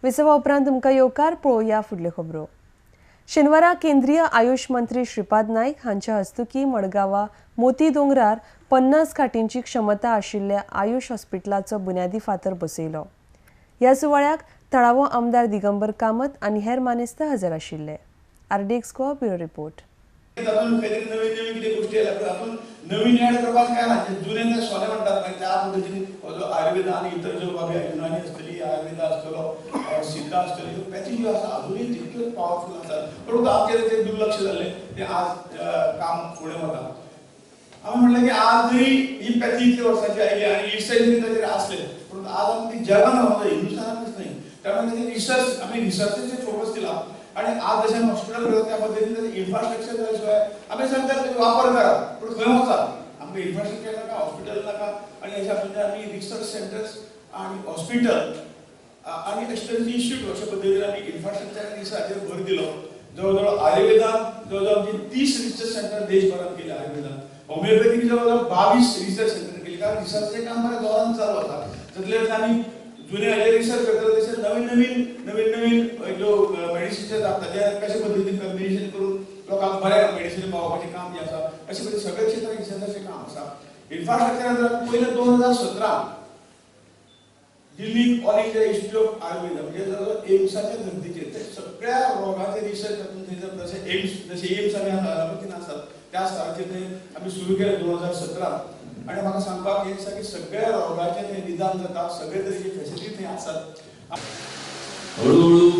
विसवा उपरांत तुमकां येवकार. पळोवया फुडल्यो खबरो. शेनवारा केंद्रीय आयुष मंत्री श्रीपाद नाईक हांच्या हस्तुकी मडगांवा मोती दोंगरार 50 खाटींची क्षमता आशिल्ल्या आयुष हॉस्पिटलाचो बुन्यादी फातर बसयलो. ह्या सुवाळ्याक थळावो आमदार दिगंबर कामत आनी हेर मानेस्त हजर आशिल्ले. RDX Goa bureau report. तातूंत काहीतरी नवीन नवीन कितें गोश्टी आयल्या, पूण तातूंत नवीन ऍड करपाचें काय ना. जुने ते सोने म्हणटात, मागीर त्या पद्दतीन हो जो आयुर्वेदा आनी इतर ज्यो बाबी युनानी आसतली, आयुर्वेदा आसतलो, सिद्धा आसतली, ह्यो पॅथी ज्यो आसा अजुनूय तितक्योच पावरफूल आसात. पूण आमचें तें दुर्लक्ष जाल्लें, तें आज काम फुडें वता. आमी म्हणलें की आज जरी ही पॅथी इतल्या वर्सांची आयली आनी रिसर्च बी ताचेर आसले, पूण आज आमी ती जगान वता, हिंदुस्थानांतूच न्हय. त्यामुळे ताचेर रिसर्च, आमी रिसर्चाचेर फोकस दिला आणि आज जशें आमी हॉस्पिटल करता त्या पद्दतीन ताचें इन्फ्रास्ट्रक्चर जाल्या शिवाय आमी सांगतात ताचो वापर करा, पूण खंय वचात? आमकां इन्फ्रास्ट्रक्चर नाका, हॉस्पिटल नाका. आनी अशा पद्दतीन आमी रिसर्च सेंटर्स आनी हॉस्पिटल आनी अशे तरेचे इन्स्टिट्यूट अशा पद्दतीन आमी इन्फ्रास्ट्रक्चर आनी रिसर्चाचेर भर दिलो. जवळ जवळ आयुर्वेदान जवळ जवळ आमची 30 रिसर्च सेंटर देशभरात केली. आयुर्वेदान होमिओपॅथी जवळ जवळ 22 रिसर्च सेंटर केली, कारण रिसर्चचें काम बरें जोरान चालू आसा. तितलेच आमी जुने हाजेर रिसर्च करतले, तशें नवीन नवीन नवीन नवीन ज्यो मेडिसिन्स जाता ते कशे पद्दतीन कॉम्बिनेशन करून लोकांक बरें मेडिसिन पावोवपाचें काम जें आसा, अशे पद्दतीन सगळ्या क्षेत्रांत रिसर्चाचें काम आसा. इन्फ्रास्ट्रक्चरान जर पयलें 2017 दिल्लीक All India Institute of Ayurveda म्हणजे जवळ एम्साच्या धर्तीचेर ते सगळ्या रोगाचे रिसर्च तातूंत थंय जशें एम्स, जशें एम्स आमी अमरावतीन आसात त्या स्तराचेर ते आमी सुरू केलें 2017. आनी म्हाका सांगपाक हें दिसता की सगळ्या रोगाचें थंय निदान जाता, सगळे तरेची फेसिलिटी थंय आसात. हळूहळू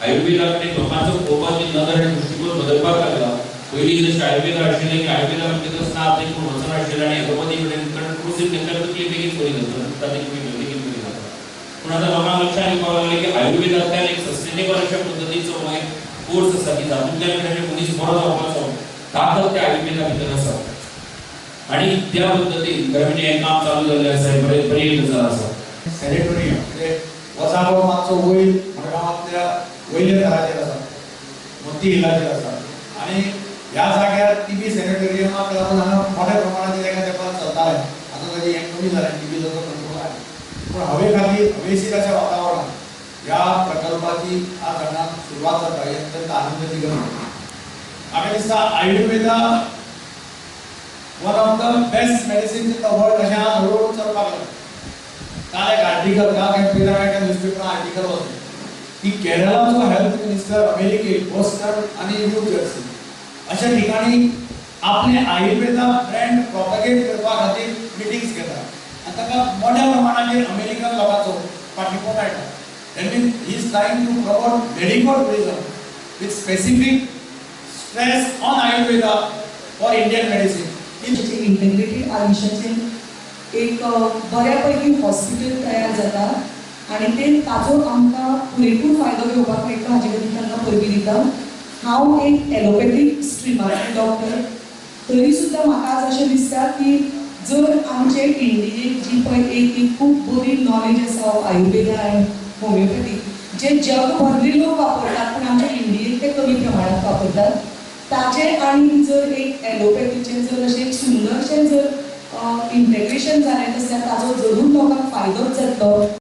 आयुर्वेदाकडे लोकांचो पळोवपाची नदर आनी दृश्टिकोन बदलपाक लागला. पयलीं जशें आयुर्वेदा आशिल्लें की आयुर्वेदा म्हणजे तो स्नाप तें कोण वचनाशिल्लें आनी एलोपॅथी कडेन, कारण प्रोसीड तांकां तकली बेगीन बरी जाता, ताची बेगीन बरी जाता. पूण आतां लोकांक लक्षांत येवपाक लागलें की आयुर्वेदांतल्यान एक सस्टेनेबल अशा पद्दतीचो एक कोर्स आसा की जातूंतल्यान म्हणजे मनीस बरो जावपाचो ताकद त्या आयुर्वेदा भितर आसा आनी त्या पद्दतीन खरें म्हणजे हें काम चालू जाल्लें आसा, हें बरें बरी गजाल आसा. सॅनिटोरियम म्हणजे वजागो मातसो वयर मडगांवांतल्या वयल्या थराचेर आसा, मोती हिलाचेर आसा आनी ह्या जाग्यार टीबी सॅनिटोरियमाक लागून हांगा मोठ्या प्रमाणाचेर एका तेंपार चलतालें. आतां ताजें हें कमी जालें, टीबीचो कंट्रोल आयलो, पूण हवे खातीर हवेशीर अशा वातावरणात ह्या प्रकल्पाची आज हांगा सुरवात जाता, ही अत्यंत आनंदाची गजाल. म्हाका दिसता Ayurveda one of the best medicine in the world अशें आज हळूहळू चलपाक लागलें. काल एक आर्टिकल, काल एका न्यूजपेपरान आर्टिकल वचलें की केरळाचो हेल्थ मिनिस्टर अमेरिकेत बोस्टन आनी न्यू जर्सी अशा ठिकाणी आपले आयुर्वेदा ब्रँड प्रॉपगेट करपा खातीर मिटिंग्स घेता आनी ताका मोठ्या प्रमाणाचेर अमेरिकन लोकांचो पाठिंबो मेळटा. That means he is trying to promote medical tourism with specific stress on Ayurveda for Indian medicine. Integrated आयुश्याचें एक बऱ्यापैकी हॉस्पिटल तयार जाता आनी ते ताचो आमकां पुरेपूर फायदो घेवपाक मेळटा हाजे खातीर तांकां परबी दिता. हांव एक एलोपॅथीक स्ट्रिमाचें डॉक्टर, तरी सुद्दां म्हाका आज अशें दिसता की जर आमचे इंडियेक जी पळय एक खूब बरी नॉलेज आसा आयुर्वेदा आनी होमिओपॅथी जे जगभरले लोक वापरतात, पूण आमच्या इंडियेक ते कमी प्रमाणात वापरतात, ताचे आनी जर एक एलोपॅथीचें जर अशें एक सुंदरशें जर इंटेग्रेशन जालें जाल्यार ताचो जरूर लोकांक फायदोच जातलो.